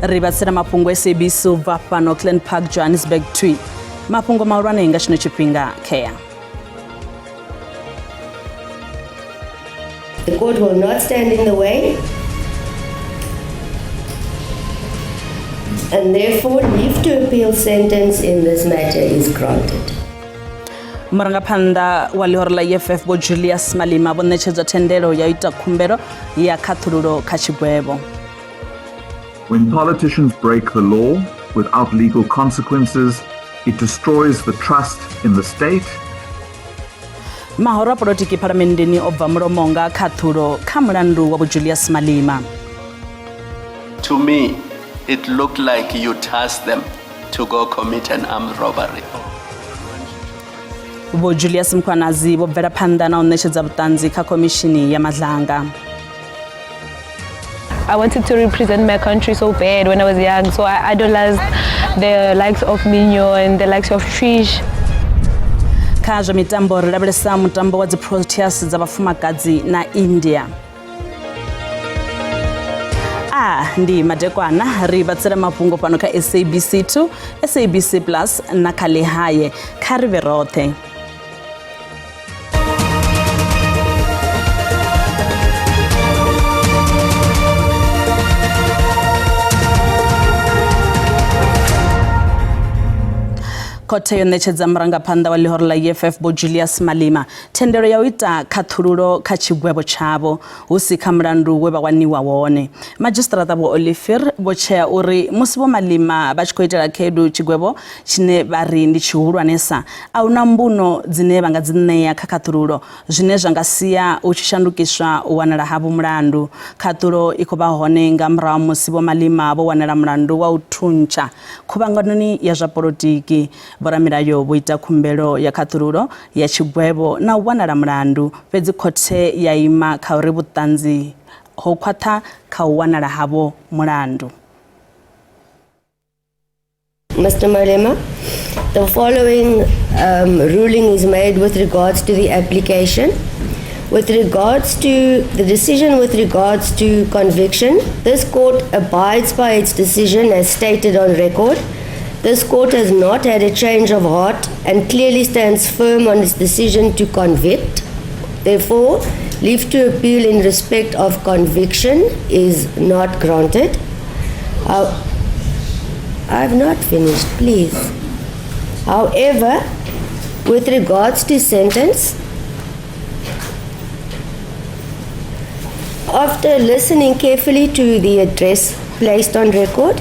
Ri vhatsela mafhungo SABC u bva fhano Glen Park, Johannesburg 2. Mafhungo mahulwane nga tshino tshifhinga khea. The court will not stand in the way and therefore leave to appeal sentence in this matter is granted. Murangaphanḓa wa ḽihoro ḽa EFF Vho Julius Malema vho ṋetshedzwa thendelo ya u ita khumbelo ya khaṱhululo kha tshigwevho. When politicians break the law without legal consequences, it destroys the trust in the state. Mahoro a polotiki phalamenndeni o bva mulomo nga khaṱhulo kha mulandu wa Vho Julius Malema. To me, it looked like you tasked them to go commit an armed robbery. Vho Julius Mkhwanazi vho bvela phanḓa na u ṋetshedza vhuṱanzi kha khomishini ya Madlanga. I wanted to represent my country so bad when I was young, so I idolized the likes of Minyo and the likes of Trish. Kha zwa mitambo ri lavhelesa mutambo wa dzi Proteas dza vhafumakadzi na India. A ndi madekwana ri vhatsela mafhungo fhano kha SABC 2, SABC Plus na kha Lehae. Kha ri vhe roṱhe. Khothe yo ṋetshedza murangaphanḓa wa ḽihoro ḽa EFF Vho Julius Malema thendelo ya u ita khaṱhululo kha tshigwevho tshavho hu si kha mulandu we vha waniwa wone. Madzhisiṱiraṱa Vho Olivier vho tshea uri musi Vho Malema vha tshi khou itela khaedu tshigwevho tshine vha ri ndi tshihulwanesa, a hu na mbuno dzine vha nga dzi ṋea kha khaṱhululo, zwine zwa nga sia hu tshi shandukiswa u wanala havho mulandu. Khaṱulo i khou vha hone nga murahu ha musi Vho Malema vho wanala mulandu wa u thuntsha khuvhanganoni ya zwa polotiki. Vhoramilayo vho ita khumbelo ya khaṱhululo ya tshigwevho na u wanala mulandu, fhedzi khothe ya ima kha uri vhuṱanzi ho khwaṱha kha u wanala havho mulandu. Mr. Malema, the following ruling is made with regards to the application. With regards to the decision with regards to conviction, this court abides by its decision as stated on record. This court has not had a change of heart and clearly stands firm on its decision to convict. Therefore, leave to appeal in respect of conviction is not granted. I've not finished, please. However, with regards to sentence, after listening carefully to the address placed on record,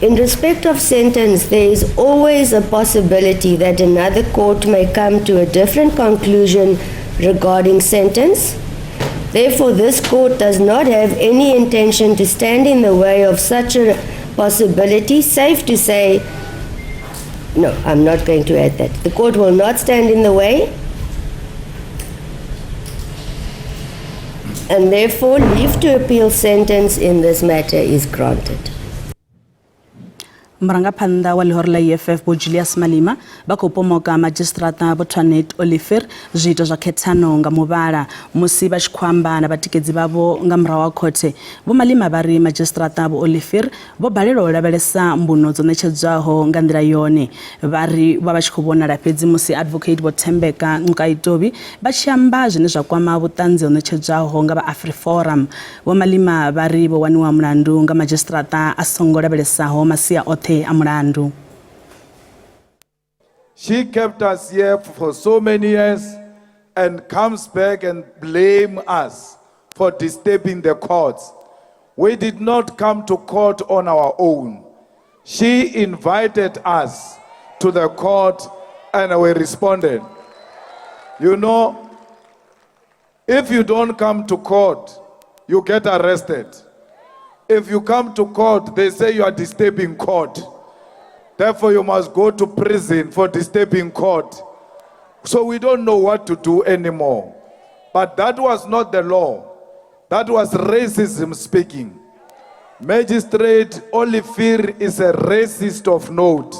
in respect of sentence, there is always a possibility that another court may come to a different conclusion regarding sentence. Therefore, this court does not have any intention to stand in the way of such a possibility. Safe to say, no, I'm not going to add that. The court will not stand in the way, and therefore leave to appeal sentence in this matter is granted. Murangaphanḓa wa ḽihoro ḽa EFF Vho Julius Malema vha khou pomoka madzhisiṱiraṱa Vho Twanet Olivier zwiito zwa khethano nga muvhala musi vha tshi khou amba na vhatikedzi vhavho nga murahu ha khothe. Vho Malema vha ri madzhisiṱiraṱa Vho Olivier vho balelwa u lavhelesa mbuno dzo ṋetshedzwaho nga nḓila yone. Vha ri vha vha tshi khou vhonala fhedzi musi Advocate Vho Thembeka Ngcukaitobi vha tshi amba zwine zwa kwama vhuṱanzi ho ṋetshedzwaho nga vha AfriForum. Vho Malema vha ri vho waniwa mulandu nga madzhisiṱiraṱa a songo lavhelesaho masia oṱhe a mulandu. She kept us here for so many years and comes back and blame us for disturbing the courts. We did not come to court on our own. She invited us to the court and we responded. You know, if you don't come to court, you get arrested. If you come to court, they say you are disturbing court. Therefore, you must go to prison for disturbing court. So we don't know what to do anymore. But that was not the law. That was racism speaking. Magistrate Olivier is a racist of note.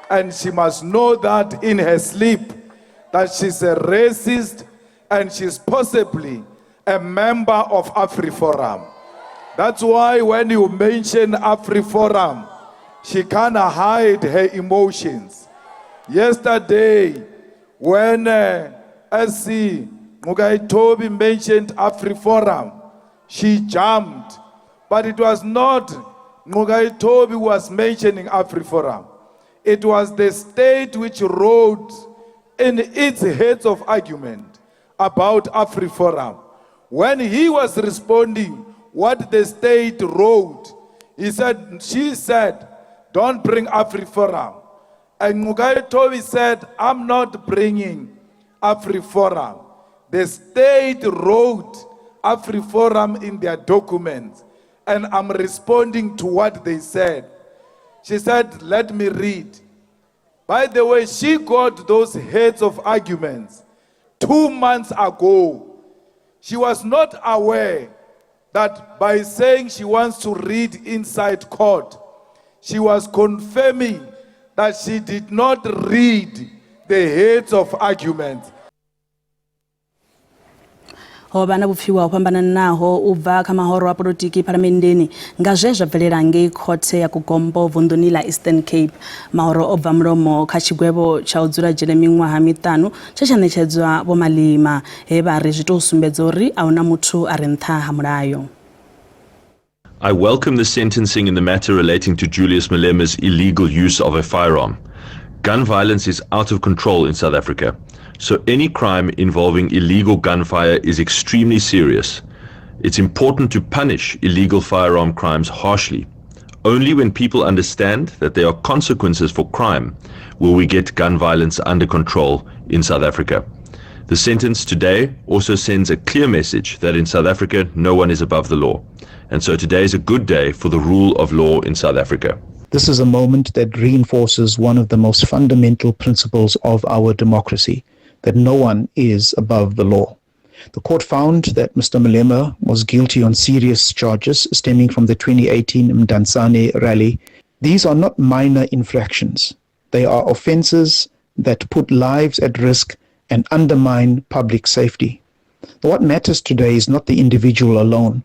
And she must know that in her sleep, that she's a racist and she's possibly a member of AfriForum. That's why when you mention AfriForum, she can't hide her emotions. Yesterday, when SC Ngcukaitobi mentioned AfriForum, she jumped. But it was not Ngcukaitobi who was mentioning AfriForum. It was the state which wrote in its heads of argument about AfriForum. When he was responding what the state wrote, he said, she said, don't bring AfriForum. And Ngcukaitobi said, I'm not bringing AfriForum. The state wrote AfriForum in their documents, and I'm responding to what they said. She said, let me read. By the way, she got those heads of arguments 2 months ago. She was not aware that by saying she wants to read inside court, she was confirming that she did not read the heads of arguments. Ho vha na vhupfiwa ho fhambananaho u bva kha mahoro a polotiki phalamenndeni nga zwe zwa bvelela ngei khothe ya KuGompo vunḓuni ḽa Eastern Cape. Mahoro o bva mulomo kha tshigwevho tsha u dzula dzhele miṅwaha miṱanu tshe tsha ṋetshedzwa Vho Malema, he vha ri zwi tou sumbedza uri a huna muthu a re nṱha ha mulayo. I welcome the sentencing in the matter relating to Julius Malema's illegal use of a firearm. Gun violence is out of control in South Africa, so any crime involving illegal gunfire is extremely serious. It's important to punish illegal firearm crimes harshly. Only when people understand that there are consequences for crime will we get gun violence under control in South Africa. The sentence today also sends a clear message that in South Africa, no one is above the law. And so today is a good day for the rule of law in South Africa. This is a moment that reinforces one of the most fundamental principles of our democracy, that no one is above the law. The court found that Mr. Malema was guilty on serious charges stemming from the 2018 Mdantsane rally. These are not minor infractions. They are offenses that put lives at risk and undermine public safety. What matters today is not the individual alone,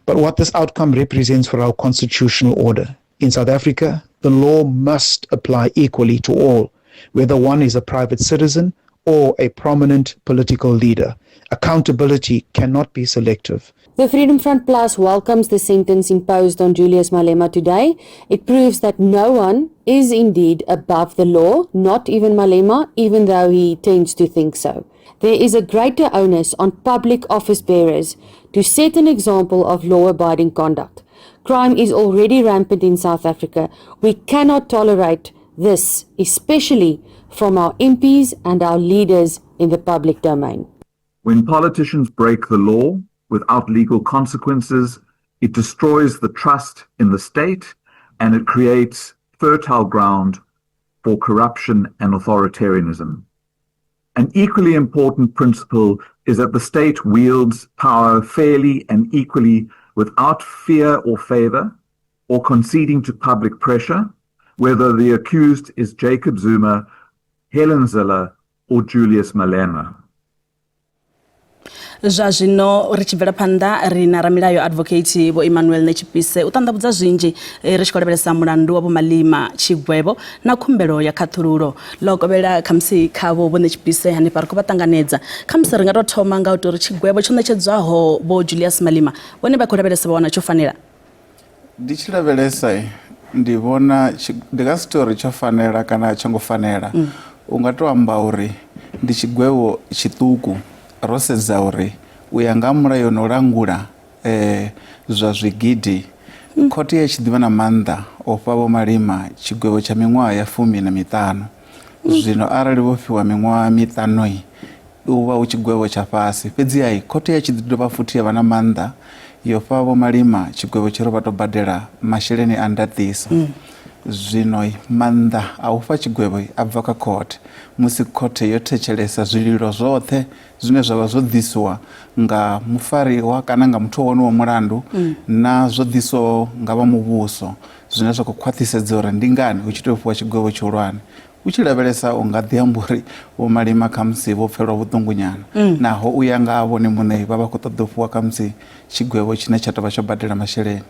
but what this outcome represents for our constitutional order. In South Africa, the law must apply equally to all, whether one is a private citizen or a prominent political leader. Accountability cannot be selective. The Freedom Front Plus welcomes the sentence imposed on Julius Malema today. It proves that no one is indeed above the law, not even Malema, even though he tends to think so. There is a greater onus on public office bearers to set an example of law abiding conduct. Crime is already rampant in South Africa. We cannot tolerate this, especially from our MPs and our leaders in the public domain. When politicians break the law without legal consequences, it destroys the trust in the state and it creates fertile ground for corruption and authoritarianism. An equally important principle is that the state wields power fairly and equally without fear or favor or conceding to public pressure, whether the accused is Jacob Zuma, Helen Zille, or Julius Malema. Zwa zwino ri tshi bvela phanḓa ri na ramilayo Advocate Vho Emmanuel Netshipise u ṱanḓavhudza zwinzhi ri tshi khou lavhelesa mulandu wa Vho Malema, tshigwevho na khumbelo ya khaṱhululo. Ḽo kovhela khamusi khavho Vho Netshipise hanefha ri khou vha ṱanganedza. Khamusi ri nga tou thoma nga u tou ri tshigwevho tsho ṋetshedzwaho Vho Julius Malema, vhone vha khou lavhelesa vha wana tsho fanela? Ndi tshi lavhelesa ndi vhona ndi nga si tou ri tsho fanela kana a tsho ngo fanela. U nga to amba uri ndi tshigwevho tshiṱuku ro sedza uri u ya nga mulayo no langula zwa zwigidi, khothe ya tshi ḓivha na maanḓa o fha Vho Malema tshigwevho tsha miṅwaha ya 15. Zwino arali vho fhiwa miṅwaha miṱanu u vha hu tshigwevho tsha fhasi. Fhedziha khothe ya tshi ḓi dovha futhi ya vha na maanḓa yo fha Vho Malema tshigwevho tsho ri vha tou badela masheleni a ndaṱiso. Zwino maanḓa a u fha tshigwevho a bva kha khothe musi khothe yo thetshelesa zwililo zwoṱhe zwine zwa vha zwo ḓisiwa nga mufariwa kana nga muthu wa mulandu na zwo ḓiswaho nga vha muvhuso, zwine zwa khou khwaṱhisedza uri ndi ngani hu tshi tea u fhiwa tshigwevho tshihulwane. U tshi lavhelesa u nga ḓi amba uri Vho Malema khamusi vho pfelwa vhuṱungu nyana, naho u ya nga ha vhone muṋe vha vha khou ṱoḓa u fhiwa khamusi tshigwevho tshine tsha tou vha tsho badela masheleni.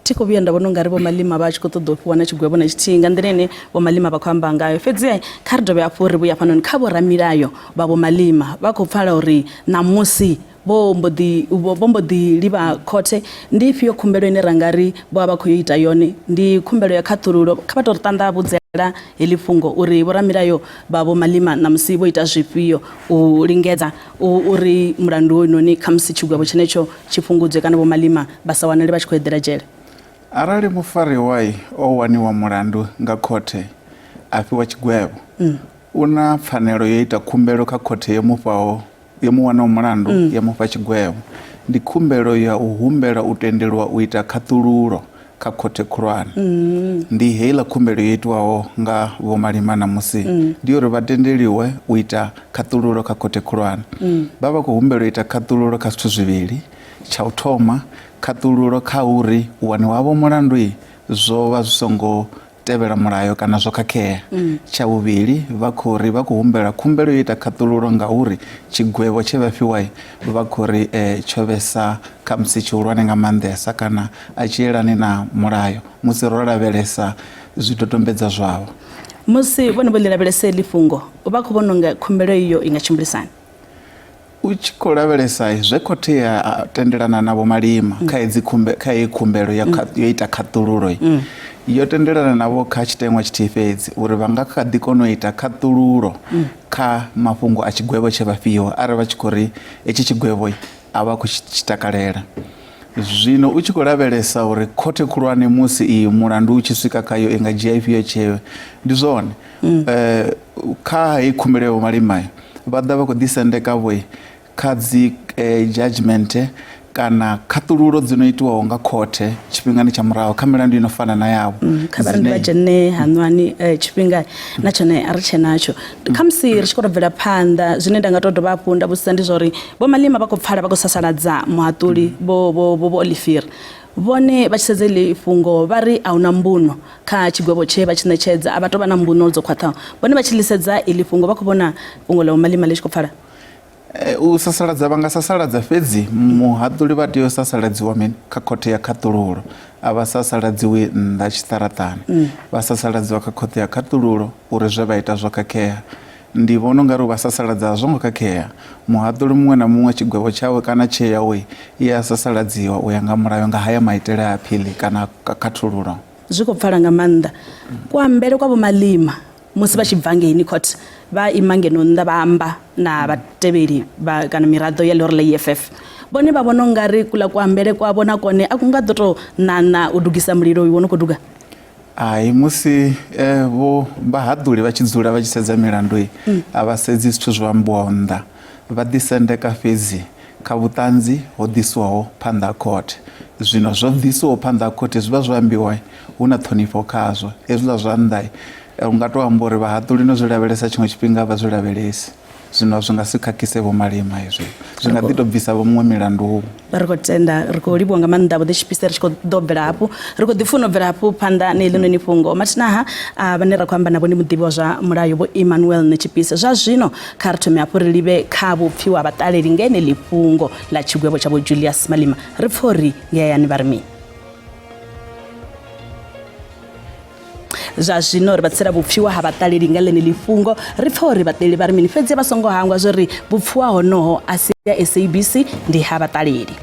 Thi khou vhuya nda vhona u nga ri Vho Malema vha tshi khou ṱoḓa u fhiwa na tshigwevho na tshithihi nga nḓila ine Vho Malema vha khou amba ngayo. Fhedzi kha ri dovhe hafhu ri vhuye hafhanoni kha vho ramilayo vha Vho Malema vha khou pfala uri ṋamusi vho mbo ḓi vho mbo ḓi livha khothe. Ndi ifhio khumbelo ine ra nga ri vho vha vha khou yo ita yone? Ndi khumbelo ya khaṱhululo. Kha vha tou ri ṱanḓavhudzela heḽi fhungo uri vho ramilayo vha Vho Malema ṋamusi vho ita zwifhio u lingedza uri mulandu hoyunoni khamusi tshigwevho tshenetsho tshi fhungudzwe kana Vho Malema vha sa wanale vha tshi khou eḓela dzhele. Arali mufariwa o waniwa mulandu nga khothe a fhiwa tshigwevho, u na pfanelo yo ita khumbelo kha khothe yo mu fhaho yo mu wanaho mulandu ya mu fha tshigwevho. Ndi khumbelo ya u humbela u tendelwa u ita khaṱululo kha khothe khulwane. Ndi heiḽa khumbelo yo itwaho nga Vho Malema ṋamusi, ndi ya uri vha tendeliwe u ita khaṱululo kha khothe khulwane. Vha vha khou humbela u ita khaṱululo kha zwithu zwivhili. Tsha u thoma, khaṱululo kha uri u waniwa havho mulandu zwo vha zwi songo tevhela mulayo kana zwo khakhea. Tsha vhuvhili, vha khou ri vha khou humbela khumbelo yo ita khaṱululo ngauri tshigwevho tshe vha fhiwa vha khou ri tsho vhesa khamusi tshihulwane nga maanḓesa kana a tshi yelani na mulayo musi ro lavhelesa zwidodombedzwa zwavho. Musi vhone vho ḽi lavhelesa heḽi fhungo, vha khou vhona unga khumbelo iyo i nga tshimbilisani? U tshi khou lavhelesa zwe khothe ya tendelana na Vho Malema kha hedzi khumbe kha heyi khumbelo ya yo ita khaṱululo yo tendelana navho kha tshiteṅwa tshithihi fhedzi uri vha nga kha ḓi kona u ita khaṱululo kha mafhungo a tshigwevho tshe vha fhiwa arali vha tshi khou ri hetshi tshigwevho a vha khou tshi takalela. Zwino u tshi khou lavhelesa uri khothe khulwane musi iyi mulandu u tshi swika khayo i nga dzhia ifhio tsheo, ndi zwone kha heyi khumbelo ya Vho Malema vha ḓa vha khou ḓisendeka vho kha dzi judgment kana khaṱululo dzo no itiwaho nga khothe tshifhingani tsha murahu kha milandu ino fana na yavho. Kha vha ri vha dzhene haṋwani tshifhinga na tshone a ri tshe natsho. Khamusi ri tshi khou tou bvela phanḓa zwine nda nga tou dovha hafhu nda vhudzisa ndi zwa uri Vho Malema vha khou pfala vha khou sasaladza muhaṱuli Vho Vho Vho Olivier. Vhone vha tshi sedza iḽi fhungo vha ri a huna mbuno kha tshigwevho tshe vha tshi ṋetshedza, a vha tou vha na mbuno dzo khwaṱhaho. Vhone vha tshi ḽi sedza iḽi fhungo vha khou vhona fhungo ḽa Vho Malema ḽi tshi khou pfala? U sasaladza vha nga sasaladza fhedzi muhaṱuli vha tea u sasaladziwa mini kha khothe ya khaṱululo a vha sasaladziwi nnḓa tshiṱaraṱani vha sasaladziwa kha khothe ya khaṱululo uri zwe vha ita zwo khakhea ndi vhona ungari u vha sasaladza a zwo ngo khakhea muhaṱuli muṅwe na muṅwe tshigwevho tshawe kana tsheo yawe i a sasaladziwa u ya nga mulayo nga haya maitele a aphiḽi kana khathululo. Zwi khou pfala nga maanḓa kuambele kwa Vho Malema musi vha tshi bva ngeini court vha ima ngeno nnḓa vha amba na vhatevheli vha kana miraḓo ya ḽihoro ḽa EFF vhone vha vhona ungari kuḽa kuambele kwavho na kone a ku nga ḓo tou ṋaṋa u dugisa mulilo uyu wo no khou duga. Hai musi vho vhahaṱuli vha tshi dzula vha tshi sedza milandu a vha sedzi zwithu zwo ambiwaho nnḓa vha ḓisendeka fhedzi kha vhuṱanzi ho ḓiswaho phanḓa ha khothe. Zwino zwo ḓiswaho phanḓa ha khothe zwi vha zwo ambiwa hu na ṱhonifho khazwo, hezwiḽa zwa nnḓa u nga tou amba uri vhahaṱuli no zwi lavhelesa tshiṅwe tshifhinga a vha zwi lavhelesi. Zwino zwi nga si khakhise Vho Malema hezwi, zwi nga ḓi tou bvisa vho muṅwe milandu. Ri khou tenda, ri khou livhuwa nga maanḓa Vho Ḓitshipise, ri tshi khou ḓo bvela hafhu, ri khou ḓi funa u bvela hafhu phanḓa na heḽinoni fhungo. Mathinaha vhane ra khou amba navho ndi muḓivhi wa zwa mulayo Vho Emmanuel Ṋetshipise. Zwa zwino kha ri thome hafhu ri livhe kha vhupfiwa ha vhaṱaleli nga heneḽi fhungo ḽa tshigwevho tsha Vho Julius Malema. Ri pfe uri ngei hayani vha ri mini. Zwa zwino ri vha tsela vhupfiwa ha vhaṱaleli nga ḽeneḽi fhungo, ri pfa uri vhaṱaleli vha ri mini. Fhedzi vha songo hangwa zwo ri vhupfiwa honoho a si ya SABC, ndi ha vhaṱaleli.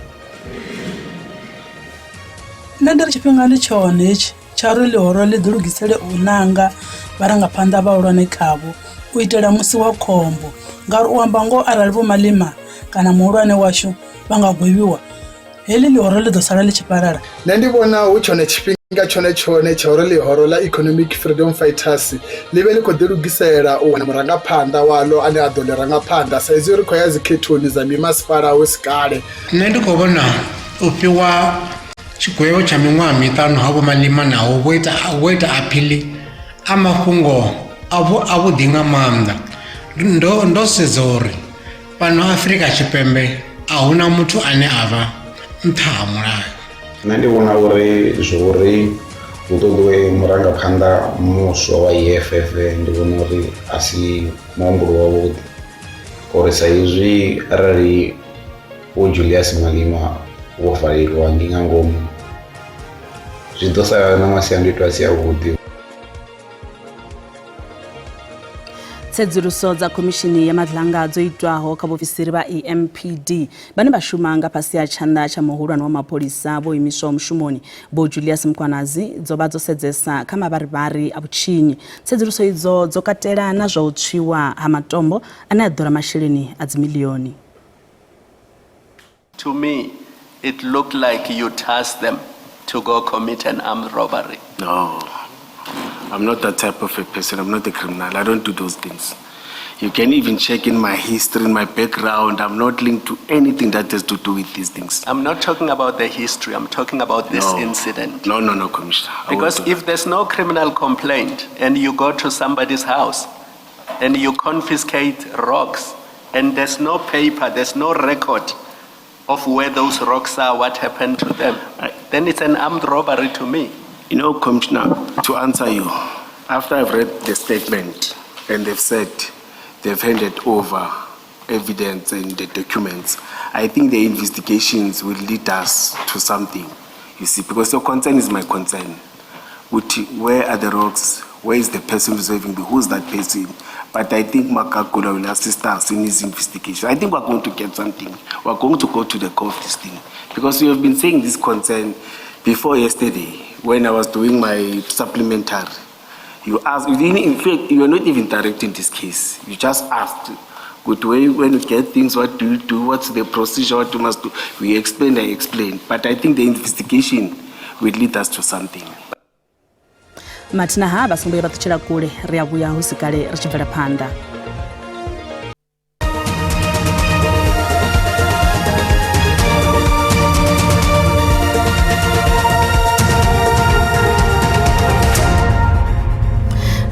Nṋe ndi ri tshifhinga ndi tshone hetshi tsha uri ḽihoro ḽi ḓilugisele u nanga vharangaphanḓa vhahulwane khavho u itela musi wa khombo ngauri u amba ngoho arali Vho Malema kana muhulwane washu vha nga gwevhiwa Heḽi ḽihoro ḽi ḓo sala ḽi tshi fhalala. Nṋe ndi vhona hu tshone tshifhinga tshone tshone tsha uri ḽihoro ḽa Economic Freedom Fighters ḽi vhe ḽi khou ḓilugisela u wana murangaphanḓa waḽo ane a ḓo ḽi ranga phanḓa sa izwi ri khou ya dzikhethoni dza mimasipala hu si kale. Nṋe ndi khou vhona u fhiwa tshigwevho tsha miṅwaha miṱanu ha Vho Malema naho vho ita vho ita aphiḽi a mafhungo avhuḓi nga maanḓa ndo ndo sedza uri Fhano Afrika Tshipembe a huna muthu ane a vha nṱha ha mulayo. Nṋe ndi vhona uri zwo uri Hu ṱoḓiwe murangaphanḓa muswa wa EFF ndi vhona uri a si muhumbulo wavhuḓi ngori sa izwi arali Vho Julius Malema vho valeliwa ngei nga ngomu zwi ḓo sala na masiandoitwa a si avhuḓi. Tsedzuluso dza khomishini ya madlanga dzo itwaho kha vhaofisiri vha EMPD vhane vha shuma nga fhasi ha tshanḓa tsha muhulwane wa mapholisa vho imiswaho mushumoni Vho Julius Mkhwanazi dzo vha dzo sedzesa kha mavharivhari a vhutshinyi. Tsedzuluso idzo dzo katela na zwa u tswiwa ha matombo ane a ḓura masheleni a dzimiḽioni. To me, it looked like you tasked them to go commit an armed robbery. No, I'm not that type of a person. I'm not a criminal. I don't do those things. You can even check in my history, in my background. I'm not linked to anything that has to do with these things. I'm not talking about the history. I'm talking about this No. incident. No, no, no, Commissioner. I won't Because do if there's no criminal complaint and you go to somebody's house and you confiscate rocks and there's no paper, there's no record of where those rocks are, what happened to them, then it's an armed robbery to me. You know, Commissioner, to answer you, after I've read the statement and they've said they've handed over evidence and the documents, I think the investigations will lead us to something, you see, because your concern is my concern. Uthi, where are the rocks? Where is the person who's having the, who's that person? But I think Makakula will assist us in his investigation. I think we're going to get something. We're going to go to the core of this thing. Because we have been saying this concern before yesterday when I was doing my supplementary. You asked, you didn't, in fact, you were not even directing this case. You just asked, good way, when you get things, what do you do? What's the procedure? What you must do? We explained, I explained. But I think the investigation will lead us to something. Mathina ha vha songo vhuya vha ṱutshela kule ri a vhuya hu si kale ri tshi bvela phanḓa.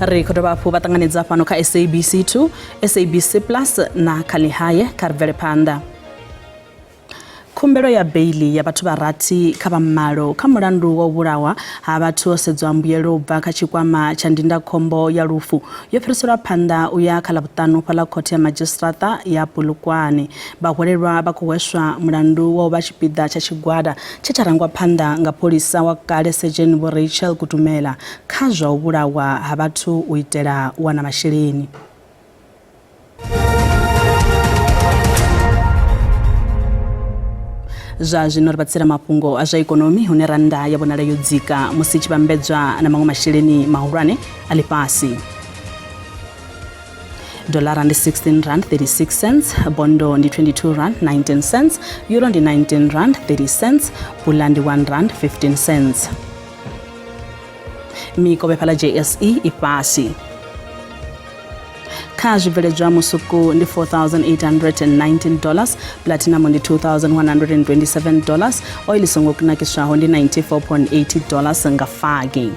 Ri khou dovha hafhu vha ṱanganedza fhano kha SABC 2, SABC Plus na kha Lihaye. Kha ri bvele phanḓa. Khumbelo ya beiḽi ya vhathu vha rathi kha vha malo kha mulandu wa u vhulawa ha vhathu ho sedzwa mbuyelo u bva kha tshikwama tsha ndindakhombo ya lufu yo fhiriselwa phanḓa u ya kha Ḽavhuṱanu fhaḽa khothe ya madzhisiṱiraṱa ya Polokwane. Vhahwelelwa vha khou hweswa mulandu wa u vha tshipiḓa tsha tshigwada tshe tsha rangwa phanḓa nga pholisa wa kale Sedzheni Vho Rachel Kutumela kha zwa u vhulawa ha vhathu u itela u wana masheleni. Zwa zwino ri vha tsela mafhungo a zwa ikonomi hune rannda ya vhonala yo dzika musi i tshi vhambedzwa na maṅwe masheleni mahulwane a ḽifhasi. Dolara ndi 16 rand 36 cents, bondo ndi 22 rand 19 cents, euro ndi 19 rand 30 cents, pula ndi 1 rand 15 cents. Mikovhe fhaḽa JSE i fhasi. Kha zwibveledzwa musuku ndi $4,819, platinum ndi $2,127, oil songo kunakiswaho ndi $94.80 nga fagi.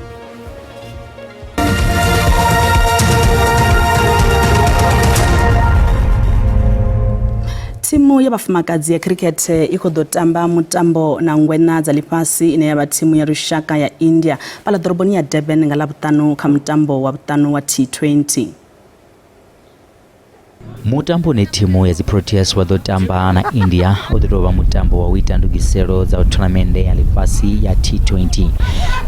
Thimu ya vhafumakadzi ya khirikhethe i khou ḓo tamba mutambo na ngweṋa dza ḽifhasi ine ya vha thimu ya lushaka ya India fhaḽa ḓoroboni ya Durban nga Ḽavhuṱanu kha mutambo wa vhuṱanu wa T20. Mutambo une thimu ya dzi Proteas wa ḓo tamba na India u ḓo tou vha mutambo wa u ita ndugiselo dza thonamennde ya ḽifhasi ya T20.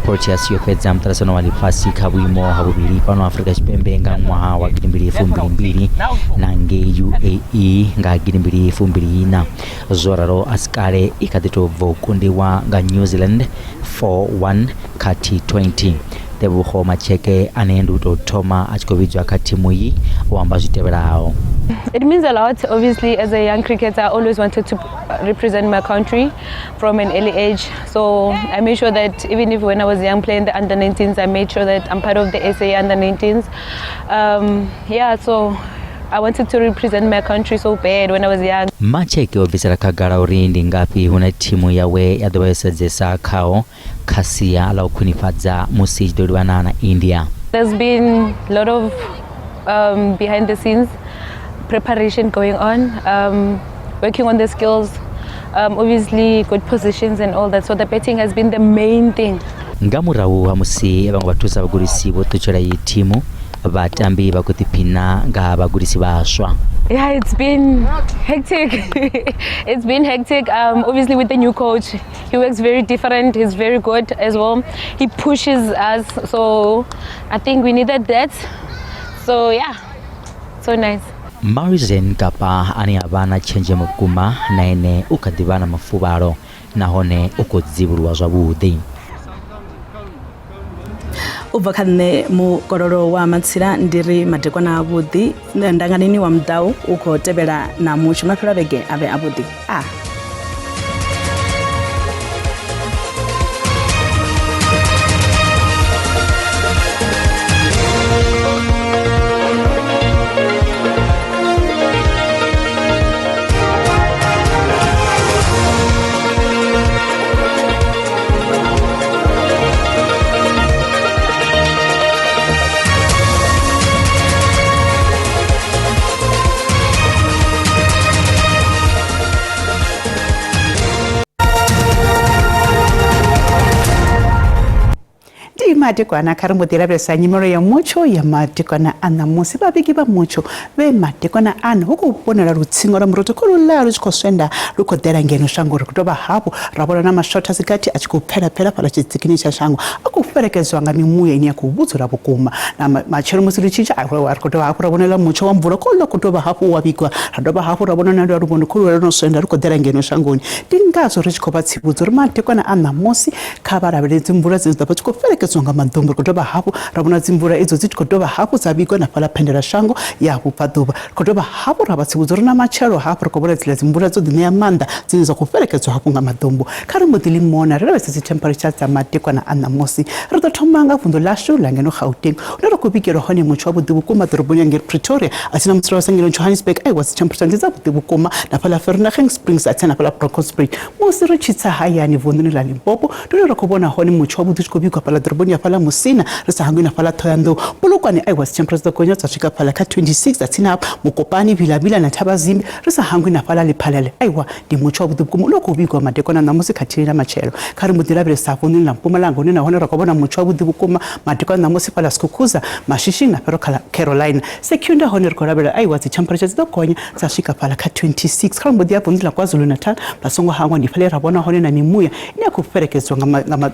Proteas yo fhedza muṱaṱisano wa ḽifhasi kha vhuimo ha vhuvhili fhano Afrika Tshipembe nga ṅwaha wa gidimbili fumbili-mbili na ngei UAE nga gidimbili fumbili-iṋa. Zwo ralo a si kale i kha ḓi tou bva u kundiwa nga New Zealand 4-1 kha T20. Tebogo Macheke ane ndi u tou thoma a tshi khou vhidzwa kha thimu iyi o amba zwi tevhelaho. It means a lot. Obviously, as a young cricketer, I always wanted to represent my country from an early age. So I made sure that even if when I was young playing the under 19s, I made sure that I'm part of the SA under 19s. So I wanted to represent my country so bad when I was young. Macheke o bvisela khagala uri ndi ngafhi hune thimu yawe ya ḓo vha yo sedzesa khaho kha sia ḽa u khwinifhadza musi i tshi ḓo livhana na India. There's been a lot of behind the scenes preparation going on, working on the skills, obviously good positions and all that. So the batting has been the main thing. Nga murahu ha musi vhaṅwe vhathusa vhagudisi vho ṱutshela iyi thimu, vhatambi vha khou ḓiphina nga vhagudisi vhaswa. Yeah, it's been hectic. It's been hectic. Obviously, with the new coach, he works very different. He's very good as well. He pushes us, so I think we needed that. So yeah, so nice. Marizanne Kapp ane a vha na tshenzhemo vhukuma na ene u kha ḓi vha na mafuvhalo nahone u khou dzivhuluwa zwavhuḓi. U bva kha nṋe mukololo wa matsila ndi ri madekwana avhuḓi ndanganini wa mudau u khou tevhela na mutsho mafhelo a vhege a vhe avhuḓi a. Ndi madekwana kha ri mbo ḓi lavhelesa nyimelo ya mutsho ya madekwana a ṋamusi. Vhavhigi vha mutsho vhe madekwana ano hu khou vhonala lutsingo lwa murotho kho luḽa lu tshi khou swenda lu khou ḓela ngeno shango. Ri khou dovha hafhu ra vhona na mashotha sigathi a tshi khou pfela pfela fhaḽa tshidzikini tsha shango, a khou fhelekedzwa nga mimuya ine ya khou vhudzula vhukuma. Na matshelo musi ḽi tshi tsha ri khou dovha hafhu ra vhonela mutsho wa mvula kho ḽa khou dovha hafhu wa vhigwa, ra dovha hafhu ra vhona na lwa luvhondo kho lwa no swenda lu khou ḓela ngeno shangoni. Ndi ngazwo ri tshi khou vha tsivhudza uri madekwana a ṋamusi kha vha lavhelele dzimvula dzine dza ḓo vha tshi khou fhelekedzwa nga maḓumbu. Ri khou dovha hafhu ra vhona dzimvula idzo dzi tshi khou dovha hafhu dza vhigwa na fhaḽa phendela shango ya vhubvaḓuvha. Ri khou dovha hafhu ra vha tsivhudza uri na matshelo hafhu ri khou vhona dziḽa dzimvula dzo ḓi ṋea maanḓa dzine dza khou fhelekedzwa hafhu nga maḓumbu. Kha ri mbo ḓi limona ri lavhelese dzi temperature dza madekwana a ṋamusi. Ri ḓo thoma nga vunḓu ḽashu ḽa ngeno Gauteng hune ra khou vhigelwa hone mutsho wavhuḓi vhukuma ḓoroboni ya ngei Pretoria, a tsini na musi lavhelesa ngeno Johannesburg aiwa dzi temperature ndi dzavhuḓi vhukuma, na fhaḽa Vereeniging Springs a tsini na fhaḽa Bronkhorstspruit. Musi ri tshi tsa hayani vunḓuni ḽa Limpopo ndi hune ra khou vhona hone mutsho wavhuḓi u tshi khou vhigwa fhaḽa ḓoroboni ya fhaḽa Musina, ri sa hangwi na fhaḽa Ṱhohoyanḓou. Polokwane aiwa dzi temperature dzo gonya dza swika fhaḽa kha 26 dza tsini hafha Mokopane, Vilavila na Thabazimbi, ri sa hangwi na fhaḽa Lephalale aiwa ndi mutsho wavhuḓi vhukuma une wa khou vhigwa madekwana ṋamusi khathihi na matshelo. Kha ri mbo ḓi lavhelesa vunḓuni ḽa Mpumalanga hune nahone ra khou vhona mutsho wavhuḓi vhukuma madekwana ṋamusi fhaḽa Skukuza, Mashishing na fhero kha Carolina. Secunda hone ri khou lavhelela aiwa dzi temperature dzi ḓo gonya dza swika fhaḽa kha 26. Kha ri mbo ḓi ya vunḓuni ḽa KwaZulu-Natal, vha songo hangwa ndi fhaḽa he ra vhona hone na mimuya ine ya khou fhelekedzwa nga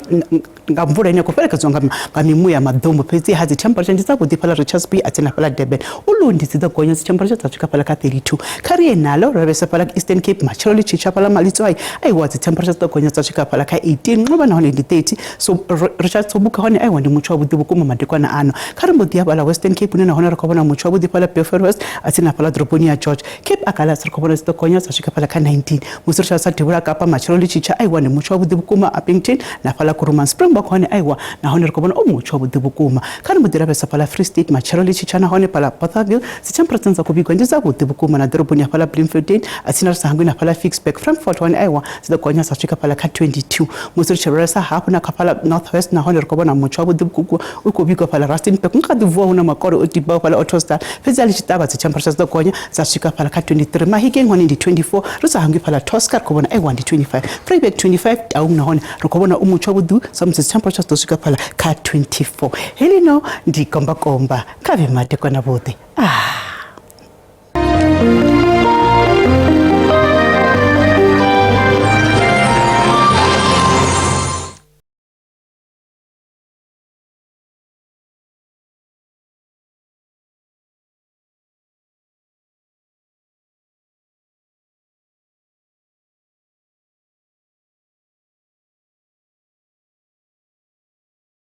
nga mvula ine ya khou fhelekedzwa nga mimuya ya maḓumbu, fhedzi ha dzi temperature ndi dzavhuḓi fhaḽa Richards Bay a tsini na fhaḽa Durban. Ulundi dzi ḓo gonya dzi temperature dza swika fhaḽa kha 32. Kha ri ye nalo ri lavhelese fhaḽa Eastern Cape matshelo ḽi tshi tsha fhaḽa Malitswai aiwa dzi temperature dzi ḓo gonya dza swika fhaḽa kha 18. Nxuba nahone ndi 30. So Richard Sobuka hone aiwa ndi mutsho wavhuḓi vhukuma madekwana ano. Kha ri mbo ḓi ya fhaḽa Western Cape hune nahone ri khou vhona mutsho wavhuḓi fhaḽa Beaufort West a tsini na fhaḽa ḓoroboni ya George. Cape Agulhas ri khou vhona dzi ḓo gonya dza swika fhaḽa kha 19. Musi ri tshi sa devhula Kapa matshelo ḽi tshi tsha aiwa ndi mutsho wavhuḓi vhukuma Upington na fhaḽa Kuruman. Springbok hone aiwa nahone ri khou vhona u mutsho wavhuḓi vhukuma. Kha ri mbo ḓi lavhelesa fhaḽa Free State matshelo ḽi tshi tsha nahone fhaḽa Bothaville dzi temperature dza khou vhigwa ndi dzavhuḓi vhukuma na ḓoroboni ya fhaḽa Bloemfontein a tsini ri sa hangwi na fhaḽa Ficksburg. Frankfort hone aiwa dzi ḓo gonya dza swika fhaḽa kha 22. Musi ri tshi lavhelesa hafhu na kha fhaḽa North West nahone ri khou vhona mutsho wavhuḓi vhukuma u khou vhigwa fhaḽa Rustenburg. Hu kha ḓi vuwa hu na makole o tibaho fhaḽa Ottosdal, fhedzi a ḽi tshi ṱavha dzi temperature dzi ḓo gonya dza swika fhaḽa kha 23. Mahikeng hone ndi 24, ri sa hangwi fhaḽa Tosca ri khou vhona aiwa ndi 25. Vryburg 25, Taung nahone ri khou vhona u mutsho wavhuḓi sa musi dzi temperature dzi ḓo swika fhaḽa kha 24. Heḽino ndi kombakomba kha vhe madekwana vhuḓi. Ah.